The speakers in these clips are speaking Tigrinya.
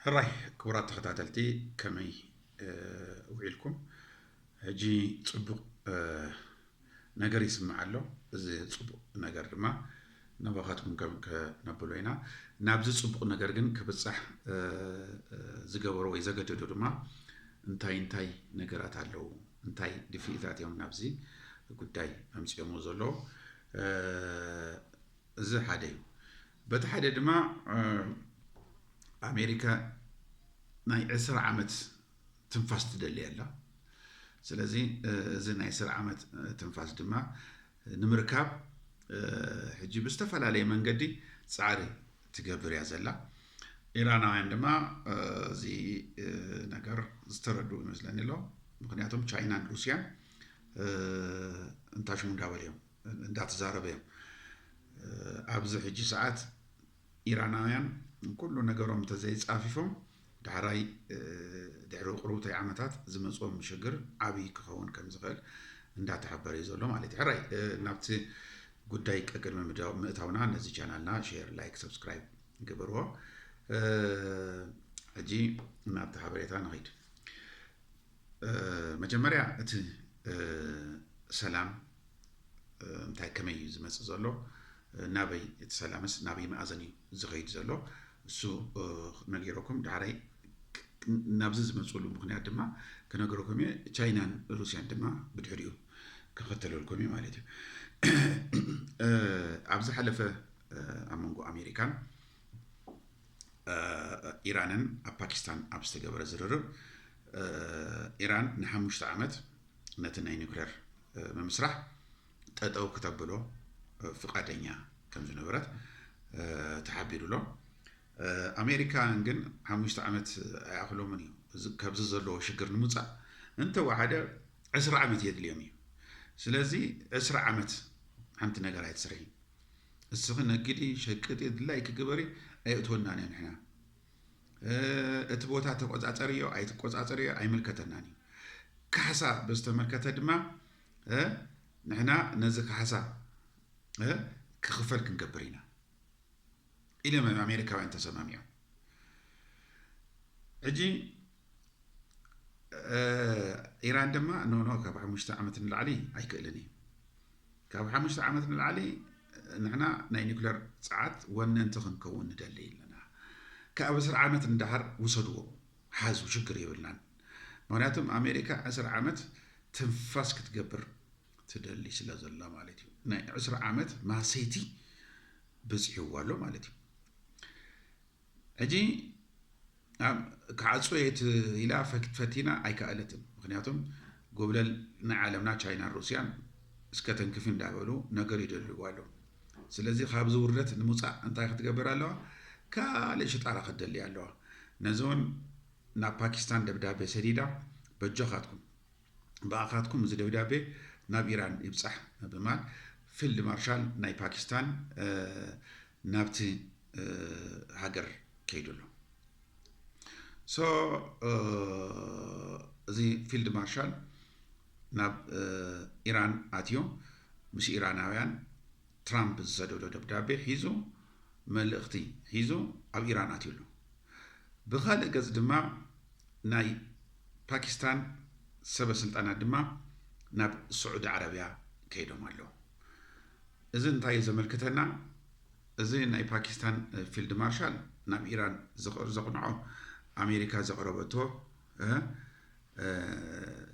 ሕራይ ክቡራት ተኸታተልቲ፣ ከመይ ውዒልኩም? ሕጂ ጽቡቕ ነገር ይስማዕ ኣሎ። እዚ ጽቡቕ ነገር ድማ ናባኻትኩም ከነብሎ ኢና። ናብዚ ጽቡቕ ነገር ግን ክብጻሕ ዝገበሮ ወይ ዘገደዶ ድማ እንታይ እንታይ ነገራት ኣለዉ፣ እንታይ ድፍኢታት እዮም ናብዚ ጉዳይ ኣምጺኦሞ ዘለዉ? እዚ ሓደ እዩ። በቲ ሓደ ድማ ኣሜሪካ ናይ ዕስራ ዓመት ትንፋስ ትደሊ ኣላ። ስለዚ እዚ ናይ ዕስራ ዓመት ትንፋስ ድማ ንምርካብ ሕጂ ብዝተፈላለየ መንገዲ ጻዕሪ ትገብር እያ ዘላ። ኢራናውያን ድማ እዚ ነገር ዝተረድኡ ይመስለኒ ኣሎ። ምክንያቱም ቻይናን ሩስያን እንታሽሙ እንዳበሉ እዮም፣ እንዳተዛረቡ እዮም። ኣብዚ ሕጂ ሰዓት ኢራናውያን ኩሉ ነገሮም እንተዘይጻፊፎም ዳሕራይ ድሕሪ ቁሩብተይ ዓመታት ዝመፅኦም ሽግር ዓብዪ ክኸውን ከም ዝኽእል እንዳተሓበረ እዩ ዘሎ ማለት እዩ። ሕራይ ናብቲ ጉዳይ ቀቅድሚ ምእታውና ነዚ ቻናልና ሼር፣ ላይክ፣ ሰብስክራይብ ግበርዎ። ሕጂ ናብቲ ሓበሬታ ንኸይድ። መጀመርያ እቲ ሰላም እንታይ ከመይ እዩ ዝመፅእ ዘሎ፣ ናበይ እቲ ሰላምስ ናበይ መኣዘን እዩ ዝኸይድ ዘሎ፣ እሱ ነጊረኩም ዳሕራይ ናብዚ ዝመፅሉ ምክንያት ድማ ክነግረኩም እየ። ቻይናን ሩስያን ድማ ብድሕሪኡ ክኸተለልኩም እዩ ማለት እዩ። ኣብ ዝሓለፈ ኣብ መንጎ ኣሜሪካን ኢራንን ኣብ ፓኪስታን ኣብ ዝተገበረ ዝርርብ ኢራን ንሓሙሽተ ዓመት ነቲ ናይ ኒውክሌር ምምስራሕ ጠጠው ክተብሎ ፍቃደኛ ከም ዝነበረት ተሓቢሩ ኣሎ። ኣሜሪካ ግን ሓሙሽተ ዓመት ኣይኣኽሎምን እዩ። ካብዚ ዘለዎ ሽግር ንምውፃእ እንተወሓደ ዕስራ ዓመት የድልዮም እዩ። ስለዚ ዕስራ ዓመት ሓንቲ ነገር ኣይትስርሒ። እስኺ ነግዲ፣ ሸቅጢ፣ ድላይ ክግበሪ ኣየእትወናን እዮም። ንሕና እቲ ቦታ ተቆፃፀርዮ ኣይትቆፃፀርዮ ኣይምልከተናን እዩ። ካሕሳ ብዝተመልከተ ድማ ንሕና ነዚ ካሕሳ ክኽፈል ክንገብር ኢና ኢሎም ኣሜሪካውያን ተሰማሚዖም። ሕጂ ኢራን ድማ ኖኖ ካብ ሓሙሽተ ዓመት ንላዕሊ ኣይክእልን እዩ። ካብ ሓሙሽተ ዓመት ንላዕሊ ንሕና ናይ ኒውክለር ፀዓት ወነንቲ ክንከውን ንደሊ ኣለና። ካብ ዕስራ ዓመት ንዳሓር ውሰድዎ፣ ሓዙ፣ ሽግር የብልናን። ምክንያቱም ኣሜሪካ ዕስራ ዓመት ትንፋስ ክትገብር ትደሊ ስለ ዘላ ማለት እዩ። ናይ ዕስራ ዓመት ማሰይቲ በፂሕዎ ኣሎ ማለት እዩ። ሕጂ ክዓፅዎ የት ኢላ ፈቲና ኣይከኣለትን። ምክንያቱም ጎብለል ናይ ዓለምና ቻይናን ሩስያን እስከ ተንክፊ እንዳበሉ ነገር ይደልይዋ ኣለዉ። ስለዚ ካብዚ ውርደት ንምውፃእ እንታይ ክትገብር ኣለዋ? ካልእ ሽጣራ ክትደሊ ኣለዋ። ነዚ እውን ናብ ፓኪስታን ደብዳቤ ሰዲዳ በጆኻትኩም ብኣኻትኩም እዚ ደብዳቤ ናብ ኢራን ይብፃሕ ብማል ፊልድ ማርሻል ናይ ፓኪስታን ናብቲ ሃገር ከይዱ ኣሎ። ሶ እዚ ፊልድ ማርሻል ናብ ኢራን ኣትዮ ምስ ኢራናውያን ትራምፕ ዝሰደዶ ደብዳቤ ሒዙ መልእኽቲ ሒዙ ኣብ ኢራን ኣትዩ ኣሎ። ብኻልእ ገፅ ድማ ናይ ፓኪስታን ሰበ ስልጣናት ድማ ናብ ስዑዲ ዓረብያ ከይዶም ኣለዉ። እዚ እንታይ እዩ ዘመልክተና? እዚ ናይ ፓኪስታን ፊልድ ማርሻል ናብ ኢራን ዘቕንዖ ኣሜሪካ ዘቕረበቶ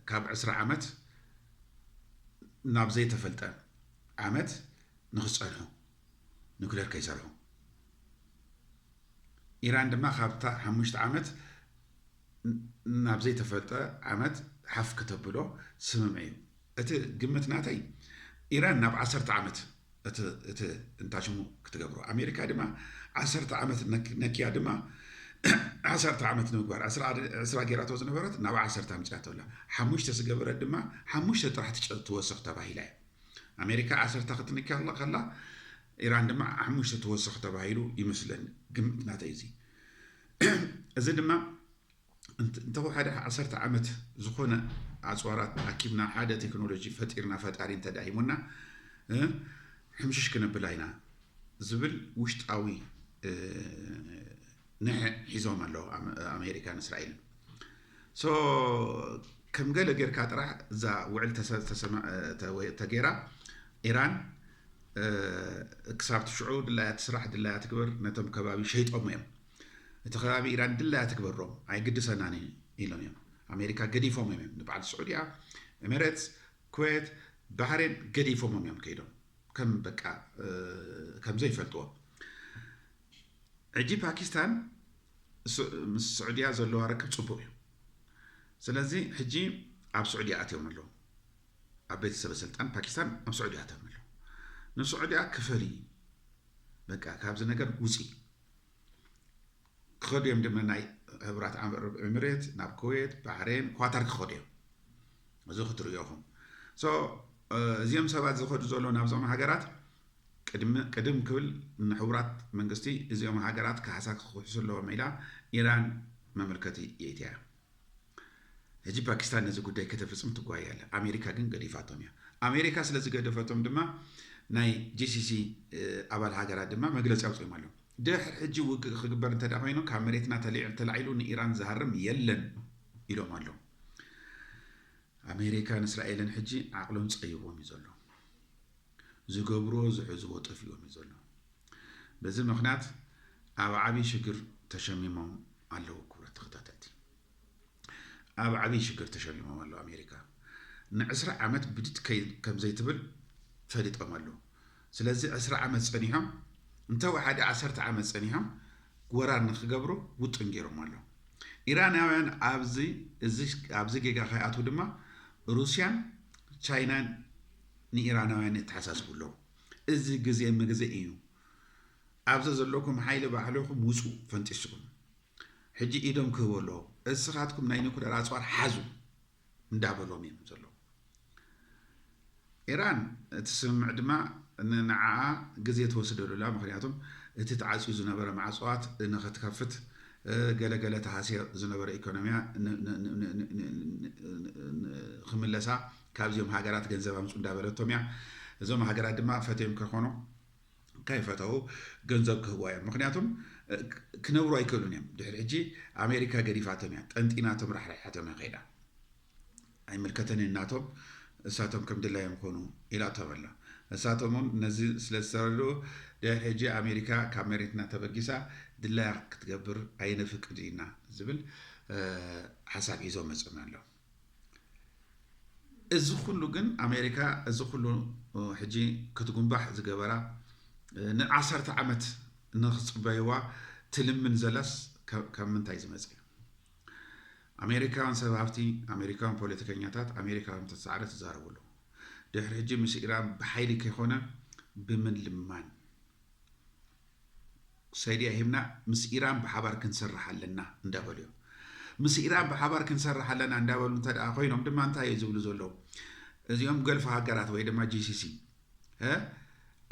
ካብ ዕስራ ዓመት ናብ ዘይተፈልጠ ዓመት ንክፀንሑ ኒኩሌር ከይሰርሑ ኢራን ድማ ካብታ ሓሙሽተ ዓመት ናብ ዘይተፈልጠ ዓመት ሓፍ ክተብሎ ስምምዕ እዩ። እቲ ግምት ናተይ ኢራን ናብ ዓሰርተ ዓመት እቲ እንታሽሙ ክትገብሮ ኣሜሪካ ድማ ዓሰርተ ዓመት ነኪያ ድማ ዓሰርተ ዓመት ንምግባር ዕስራ ገይራቶ ዝነበረት ናብ ዓሰርተ ኣምፅኣቶ ኣላ። ሓሙሽተ ዝገበረት ድማ ሓሙሽተ ጥራሕ ትወስኽ ተባሂላ እያ። ኣሜሪካ ዓሰርተ ክትንኪ ከላ ኢራን ድማ ሓሙሽተ ትወስኽ ተባሂሉ ይመስለኒ ግምት ናተይ እዚ። እዚ ድማ እንተወሓደ ዓሰርተ ዓመት ዝኾነ ኣፅዋራት ኣኪብና ሓደ ቴክኖሎጂ ፈጢርና ፈጣሪ እንተዳሂሙና ሕምሽሽ ክነብላ ኢና ዝብል ውሽጣዊ ንሕ ሒዞም ኣለዉ ኣመ- ኣሜሪካን እስራኤልን። ሶ ከም ገለ ጌርካ ጥራሕ እዛ ውዕል ተሰ- ተሰማ- ተ- ወይ ተጌራ ኢራን እ፣ ክሳብ ሽዑ ድላያ ትስራሕ ድላያ ትግበር ነቶም ከባቢ ሸይጦም እዮም። እቲ ከባቢ ኢራን ድላያ ትግበሮም ኣይግድሰናን እዩ ኢሎም እዮም። ኣሜሪካ ገዲፎም እዮም በዓል ስዑድያ፣ ኤሚሬትስ፣ ኩዌት፣ ባህሬን ገዲፎም እዮም ከይዶም ከም በቃ እ፣ ከም ዘይፈልጥዎ። ሕጂ ፓኪስታን ስ- ምስ ስዑድያ ዘለዋ ርክብ ፅቡቅ እዩ። ስለዚ ሕጂ ኣብ ስዑድያ ኣትዮም ኣለዉ። ኣብ ቤተሰበ ስልጣን ፓኪስታን ኣብ ስዑድያ ኣትዮም ኣለዉ። ንስዑድያ ክፈሊ በቃ ካብዚ ነገር ውፂ ክኸዱ እዮም ድማ ናይ ሕቡራት ዓረብ ኤሚሬት ናብ ኩዌት፣ ባሕሬን፣ ኳታር ክኸዱ እዮም። እዚ ክትርእዮ ኢኹም። ሶ እዚኦም ሰባት ዝኸዱ ዘለዉ ናብዞም ሃገራት ቅድሚ ቅድም ክብል ንሕቡራት መንግስቲ እዚኦም ሃገራት ካሕሳ ክኽሕሱ ኣለዎም ኢላ ኢራን መመልከቲ የእትያ። ሕጂ ፓኪስታን ነዚ ጉዳይ ከተፍፅም ትጓየ ኣላ። ኣሜሪካ ግን ገዲፋቶም እያ። ኣሜሪካ ስለ ዝገደፈቶም ድማ ናይ ጂሲሲ ኣባል ሃገራት ድማ መግለፂ ኣውፅኦም ኣለዉ። ድሕሪ ሕጂ ውግእ ክግበር እንተ ኮይኑ ካብ መሬትና ተላዒሉ ንኢራን ዝሃርም የለን ኢሎም ኣለዉ። ኣሜሪካን እስራኤልን ሕጂ ዓቕሎም ፀይዎም እዩ ዘሎ። ዝገብርዎ ዝሕዝዎ ጠፊኦም እዩ ዘሎ። በዚ ምኽንያት ኣብ ዓብዪ ሽግር ተሸሚሞም ኣለዉ። ክቡራት ተኸታተልቲ፣ ኣብ ዓብዪ ሽግር ተሸሚሞም ኣለዉ። ኣሜሪካ ንዕስራ ዓመት ብድድ ከይ ከም ዘይትብል ፈሊጦም ኣለዉ። ስለዚ ዕስራ ዓመት ፀኒሖም እንተወሓደ ዓሰርተ ዓመት ፀኒሖም ወራር ንክገብሩ ውጥን ገይሮም ኣለዉ። ኢራናውያን ኣብዚ ጌጋ ከይኣትዉ ድማ ሩስያን ቻይናን ንኢራናውያን የተሓሳስቡ ኣለዉ። እዚ ግዜ መግዘኢ እዩ። ኣብዚ ዘለኩም ሓይሊ ባዕልኹም ውፁ ፈንጢስኩም። ሕጂ ኢዶም ክህቡ ኣለዎ። እስኻትኩም ናይ ኒኩለር ኣፅዋር ሓዙ እንዳበሎም እዮም ዘለዉ። ኢራን እቲ ስምምዕ ድማ ንዓኣ ግዜ ትወስደሉ ኣላ። ምክንያቱም እቲ ተዓፅዩ ዝነበረ ማዕፅዋት ንክትከፍት ገለገለ ተሃስዮ ዝነበረ ኢኮኖሚያ ክምለሳ ካብዚኦም ሃገራት ገንዘብ ኣምፁ እንዳበለቶም እያ። እዞም ሃገራት ድማ ፈትዮም ከይኮኑ ከይፈተው ገንዘብ ክህብዋ እዮም። ምክንያቱም ክነብሩ ኣይክእሉን እዮም። ድሕሪ ሕጂ ኣሜሪካ ገዲፋቶም እያ፣ ጠንጢናቶም ራሕሪሓቶም እያ ከይዳ። ኣይምልከተንን ናቶም እሳቶም ከም ድላዮም ኮኑ ኢላቶም ኣላ። እሳቶም እውን ነዚ ስለ ዝተረድኡ ድሕሪ ሕጂ ኣሜሪካ ካብ መሬትና ተበጊሳ ድላያ ክትገብር ኣይነፍቅድ ኢና ዝብል ሓሳብ ሒዞም መፅኦም ኣሎ። እዚ ኩሉ ግን ኣሜሪካ እዚ ኩሉ ሕጂ ክትጉንባሕ ዝገበራ ንዓሰርተ ዓመት ንክፅበይዋ ትልምን ዘላስ ካብ ምንታይ ዝመፀ እዩ? ኣሜሪካውያን ሰብ ሃፍቲ፣ ኣሜሪካውያን ፖለቲከኛታት፣ ኣሜሪካውያን ተፃዕረ ትዛረቡ ኣለዉ። ድሕሪ ሕጂ ምስ ኢራን ብሓይሊ ከይኮነ ብምልማን ሰይድያ ሂብና ምስ ኢራን ብሓባር ክንሰርሕ ኣለና እንዳበሉ እዮም። ምስ ኢራን ብሓባር ክንሰርሕ ኣለና እንዳበሉ እንተ ደኣ ኮይኖም ድማ እንታይ እዩ ዝብሉ ዘለዉ? እዚኦም ገልፍ ሃገራት ወይ ድማ ጂሲሲ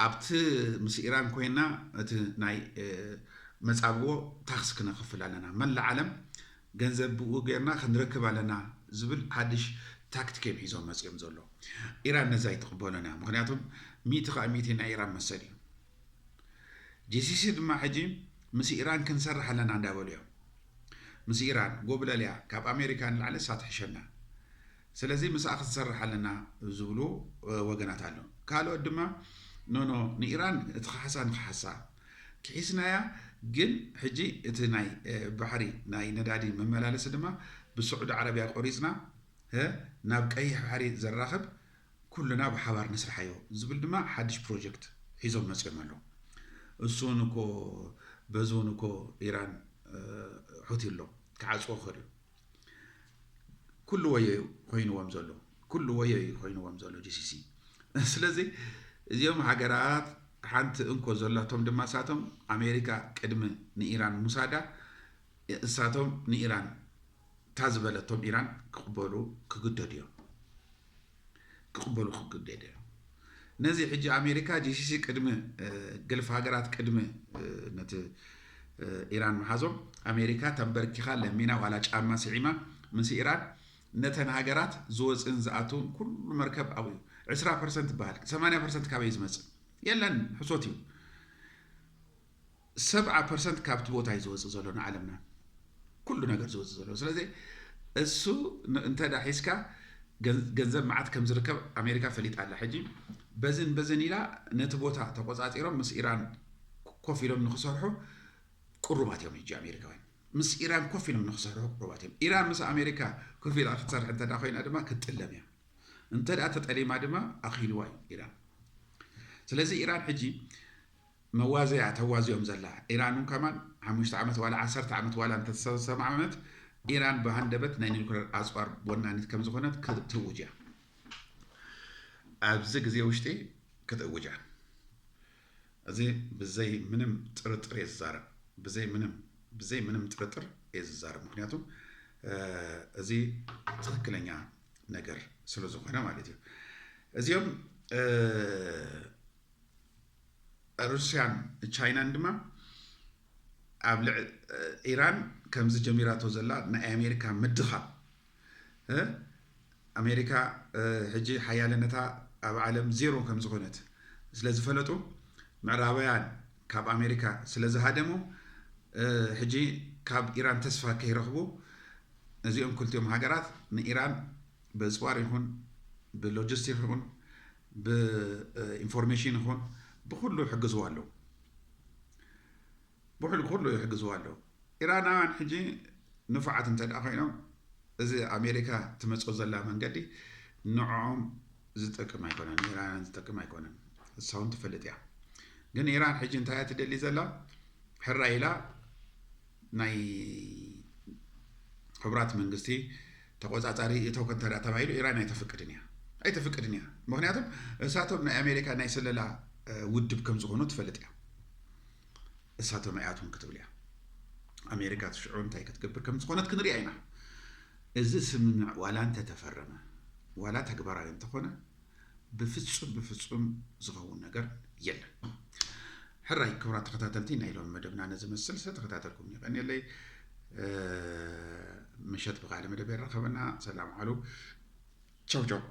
ኣብቲ ምስ ኢራን ኮይና እቲ ናይ መጻብዎ ታክስ ክነኽፍል ኣለና፣ መላእ ዓለም ገንዘብ ብኡ ጌርና ክንረክብ ኣለና ዝብል ሓድሽ ታክቲክ እዮም ሒዞም መጺኦም ዘሎ። ኢራን ነዚ ኣይትቕበሎን እያ። ምክንያቱም ሚእቲ ካብ ሚእቲ ናይ ኢራን መሰል እዩ። ጂሲሲ ድማ ሕጂ ምስ ኢራን ክንሰርሕ ኣለና እንዳበሉ እዮም። ምስ ኢራን ጎብለል እያ፣ ካብ ኣሜሪካ ንላዕሊ እሳ ትሕሸና፣ ስለዚ ምስኣ ክንሰርሕ ኣለና ዝብሉ ወገናት ኣሎ። ካልኦት ድማ ኖኖ ንኢራን እቲ ካሕሳ ንክሓሳ ክሒስናያ፣ ግን ሕጂ እቲ ናይ ባሕሪ ናይ ነዳዲ መመላለሲ ድማ ብስዑዲ ዓረብያ ቆሪፅና ናብ ቀይሕ ባሕሪ ዘራኽብ ኩልና ብሓባር ንስርሓዮ ዝብል ድማ ሓድሽ ፕሮጀክት ሒዞም መፅኦም ኣለዉ። እሱን እኮ በዙን እኮ ኢራን ሑቲ ኣሎ ክዓፅዎ ክኽእል እዩ። ኩሉ ወዮ ኮይንዎም ዘሎ ኩሉ ወዮ እዩ ኮይንዎም ዘሎ ጂሲሲ። ስለዚ እዚኦም ሃገራት ሓንቲ እንኮ ዘላቶም ድማ ሳቶም ኣሜሪካ ቅድሚ ንኢራን ሙሳዳ እሳቶም ንኢራን እታ ዝበለቶም ኢራን ክቕበሉ ክግደዱ እዮም። ክቕበሉ ክግደዱ እዮም። ነዚ ሕጂ ኣሜሪካ ጂሲሲ ቅድሚ ገልፍ ሃገራት ቅድሚ ነቲ ኢራን መሓዞም ኣሜሪካ ተንበርኪኻ ለሚና ዋላ ጫማ ስዒማ ምስ ኢራን ነተን ሃገራት ዝወፅእን ዝኣትውን ኩሉ መርከብ ኣብኡ እዩ። ዕስራ ፐርሰንት ይበሃል፣ ሰማንያ ፐርሰንት ካበይ ዝመፅእ የለን፣ ሕሶት እዩ። ሰብዓ ፐርሰንት ካብቲ ቦታ እዩ ዝወፅእ ዘሎ ንዓለምና ኩሉ ነገር ዝወፅእ ዘሎ። ስለዚ እሱ ን- እንተ ዳ ሒዝካ ገን- ገንዘብ መዓት ከም ዝርከብ ኣሜሪካ ፈሊጣ ኣላ። ሕጂ በዝን በዝን ኢላ ነቲ ቦታ ተቆፃፂሮም ምስ ኢራን ኮፍ ኢሎም ንክሰርሑ ቅሩባት እዮም። ሕጂ ኣሜሪካውያን ምስ ኢራን ኮፍ ኢሎም ንክሰርሑ ቅሩባት እዮም። ኢራን ምስ ኣሜሪካ ኮፍ ኢላ ክትሰርሕ እንተ ኮይና ድማ ክትጥለም እያ። እንተ ተጠሊማ ድማ ኣኺልዋ እዩ ኢራን። ስለዚ ኢራን ሕጂ መዋዘያ ተዋዚኦም ዘላ ኢራን እውን ከማን ሓሙሽተ ዓመት ዋላ ዓሰርተ ዓመት ዋላ እንተተሰማዕመት ኢራን ብሃንደበት ናይ ኒኩለር ኣፅዋር ወናኒት ከም ዝኾነት ክትእውጅ እያ። ኣብዚ ግዜ ውሽጢ ክትእውጅ እያ። እዚ ብዘይ ምንም ጥርጥር እየ ዝዛረብ፣ ብዘይ ምንም ብዘይ ምንም ጥርጥር እየ ዝዛረብ። ምክንያቱ እዚ ትክክለኛ ነገር ስለ ዝኾነ ማለት እዩ። እዚኦም ሩስያን ቻይናን ድማ ኣብ ልዕ ኢራን ከምዚ ጀሚራቶ ዘላ ናይ ኣሜሪካ ምድኻም ኣሜሪካ ሕጂ ሓያልነታ ኣብ ዓለም ዜሮ ከም ዝኾነት ስለ ዝፈለጡ ምዕራባውያን ካብ ኣሜሪካ ስለ ዝሃደሙ ሕጂ ካብ ኢራን ተስፋ ከይረኽቡ እዚኦም ክልቲኦም ሃገራት ንኢራን ብፅዋር ይኹን ብሎጂስቲክ ይኹን ብኢንፎርሜሽን ይኹን ብኩሉ ይሕግዝዋ ኣለዉ። ብኩሉ ኩሉ ይሕግዝዋ ኣለዉ። ኢራናውያን ሕጂ ንፉዓት እንተ ደኣ ኮይኖም እዚ ኣሜሪካ ትመፅኦ ዘላ መንገዲ ንዕኦም ዝጠቅም ኣይኮነን፣ ንኢራናውያን ዝጠቅም ኣይኮነን። እሳ እውን ትፈልጥ እያ። ግን ኢራን ሕጂ እንታይ እያ ትደሊ ዘላ? ሕራይ ኢላ ናይ ሕቡራት መንግስቲ ተቆፃፃሪ እተው እንተ ተባሂሉ ኢራን ኣይተፍቅድን እያ ኣይተፍቅድን እያ። ምክንያቱም እሳቶም ናይ ኣሜሪካ ናይ ስለላ ውድብ ከም ዝኾኑ ትፈልጥ እያ። እሳቶም ኣይኣትውን ክትብል እያ። ኣሜሪካ ትሽዑ እንታይ ክትገብር ከም ዝኾነት ክንሪኣ ኢና። እዚ ስምምዕ ዋላ እንተተፈረመ ዋላ ተግባራዊ እንተኾነ ብፍፁም ብፍፁም ዝኸውን ነገር የለን። ሕራይ ክቡራት ተኸታተልቲ ናይ ሎሚ መደብና ነዚ መስል ስለተኸታተልኩም የቐንየለይ። ምሸት ብካልእ መደብ የራኸበና። ሰላም ዓሉ። ቻው ቻው።